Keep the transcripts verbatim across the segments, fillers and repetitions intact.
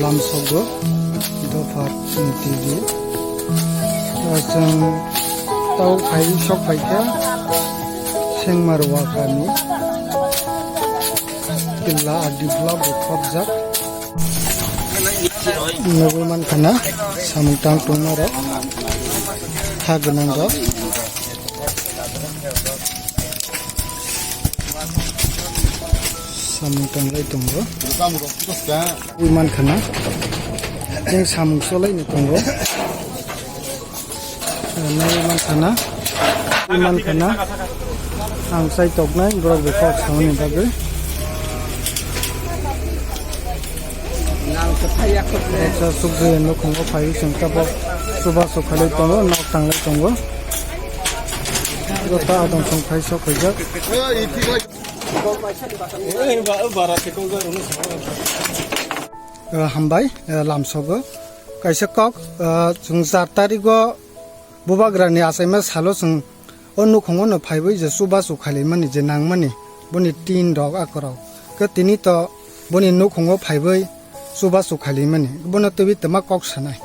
Lamsogo dopha T V. Chwng tau phai sok phaikha Sengmarwa kami killa R D block o khopjak. Nugwi mankha na samung tang tongmarok ha gwnang rok. Samung tanglai tongo. Ui mankha na. Tei samung solai ni tongo. Nai mankha na. Ui mankha na. Ang sai toknai borok bwkhak samani bagwi. Roksa sukjagwi nukhungo phaiwi chwng tabok chubachu khalai tongo, nok tanglai tongo. Jota adong song phai sok khaijak. Eh, hambai, eh, lamsogo. Kaisa kok, eh, chwng char tarigo bubagrani achaima salo chwng o nukhungo no phaiwi je chubachu khailaimani je nangmani boni tin rok akorok. Khe tini to boni nukhungo phaiwi chubachu khailaimani. Bono twiwi twma kok sanai.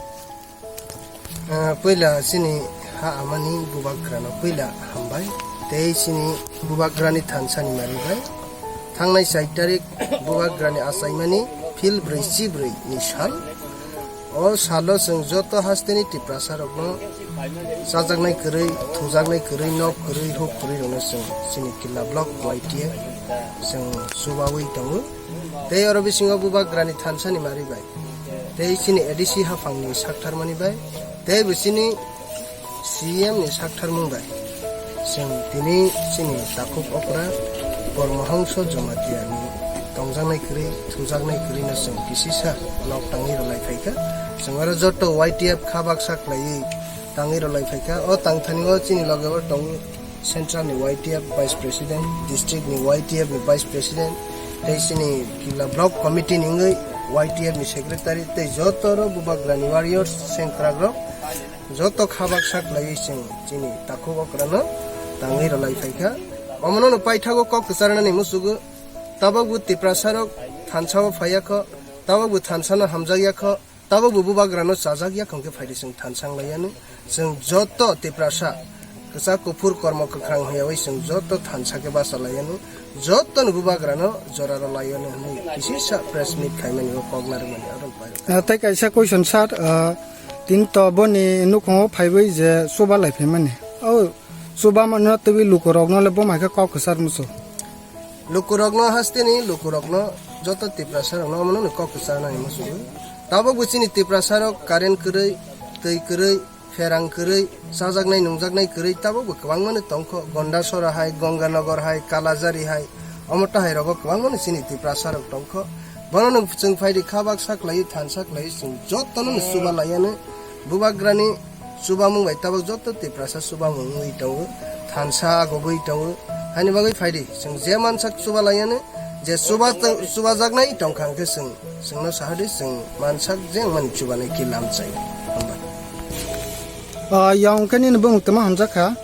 Ah, puila chini ha amani bubagrano puila hambai. Tei chini bubagrani thansani maribai. Thangnai char tarik bubagrani achaimani phil brwi chibrwi ni sal. O salo chwng joto hasteni Tiprasa rokno chajaknai kwrwi, thujaknai kwrwi, nok kwrwi, huk kwrwi rokno chwng chini Killa Block Y T F chwng chubawi tongo. Tei oro bisingo bubagrani thansani maribai. Tei chini A D C haphangni saktharmani bai. Tei bo chini C M ni saktharmung bai. Chwng tini chini takhuk okra Bormohongso Jamatia ni tongjaknai kwrwi, thujaknai kwrwi no chwng kisisa nok tangwi rwlai phaikha. Chwng oro joto Y T F kha baksa khlaiwi tangwi rwlai phaikha. O tangthani o chini loge o tongo Central ni Y T F Vice President, District ni Y T F ni Vice President, tei chini Killa Block Committee ni wngwi Y T F ni Secretary, tei joto rok bubagrani warriors, sengkrak rok, joto kha baksa khlaiwi chwng chini takhuk okrano tangwi rwlai phaikha. Omono no paithago kok kwcharnani musugo, tabok bo Tiprasa rok thansa o phaiya kho, tabok bo thansa no hamjakya kho, tabok bo bubagrano chajak ya khong khe phaidi chwng thansa wng lai yanu. Chwng joto Tiprasa kwchak kuphur kormo kwkhrang hwnyawi chwng joto thansa khe bacha lai yanu. Joto ni bubagrano jora rw lai yanu hwnwi kisisa press meet khaimani o kok narwkmani aro pai. Ah, tei kaisa question sir, ah, tini to boni nukhungo phaiwi je chuba lai phaimani. O chuba mano twiwi lukurokno le bo mai khe kok kwchar musu. Lukurokno hasteni lukurokno joto Tiprasa rokno omono ni kok kwcharnani muchungo. Tabok bo chini Tiprasa rok current kwrwi, twi kwrwi, pherang kwrwi, chajaknai nungjaknai kwrwi tabok bo kwbangmano tongkho. Gondasora hai, Gonganagar hai, Kalajari hai, omo tahai rogo kwbangmano chini Tiprasa rok tongkho. Bono no chwng phaidi kha baksa khlaiwi thansa khlaiwi chwng jotono no chuba laiyano bubagrani chubamung bai tabok joto Tiprasa chubamung wngwi tongo, thansa agogwi tongo. Haini bagwi phaidi, chwng je mansak chuba laiyano, je chuba tong-, chubajaknai tongkha hwnkhe chwng, chwngno sahadi chwng mansak je wngmani chubanai khe lamchai. Hambai. Ah, yang khe nini bumung tama hamjakha?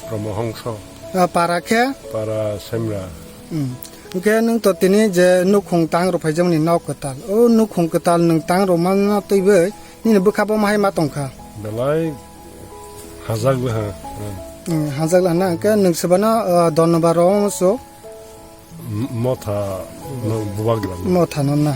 Promo Hongso. Ah, para khe? Para Semra. Hmm. Hwnkhe nwng to tini je nukhung tang rw phaijakmani nok kwtal. O nukhung kwtal nwng tang rw manna twiwi nini bwkha bo mahai ma tongkha? Belai hajak bwha. Hmm, hajak lana hwnkhe nwng swbano, ah, donobar rw so? M-, motha no bubagra. Motha no na.